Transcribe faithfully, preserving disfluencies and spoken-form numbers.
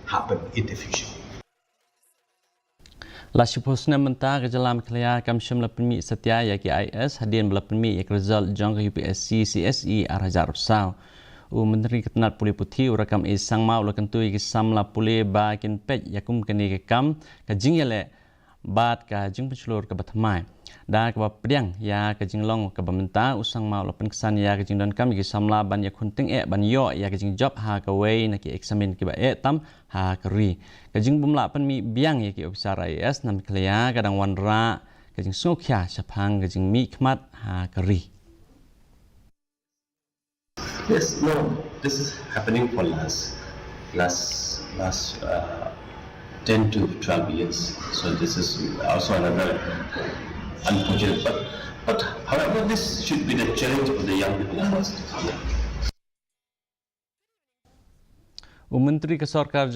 happen in the future. La shiphew snem mynta ka jylla Meghalaya kam shym la pynmih satia ïa ki IAS hadien ba la pynmih ïa ka result jong ka UPSC CSE ar hajar arphew saw. U Myntri ka tnat pule puthi u Rakkam A Sangma u la kyntu ïa ki samla pule ba kin peit ïa kum kane ka kam ka jingïaleh bad ka jingpynshlur kaba thymmai. Da kaba pdiang ïa ka jinglong kaba mynta u Sangma u la pynksan ïa ka jingdonkam ïa ki samla ban ïakhun tyngeh ban ïoh ïa ka jingjop ha kawei na ki eksamin kiba eh tam ha ka ri. Ka jingbym lah pynmih biang ïa ki ophisar IAS na Meghalaya ka dang wanrah ka jingsngewkhia shaphang ka jingmihkhmat ha ka ri. Yes, no, this is happening for last last last uh, ten to twelve years. So this is also another unfortunate. But but however, this should be the challenge of the young people first. U Myntri ka Sorkar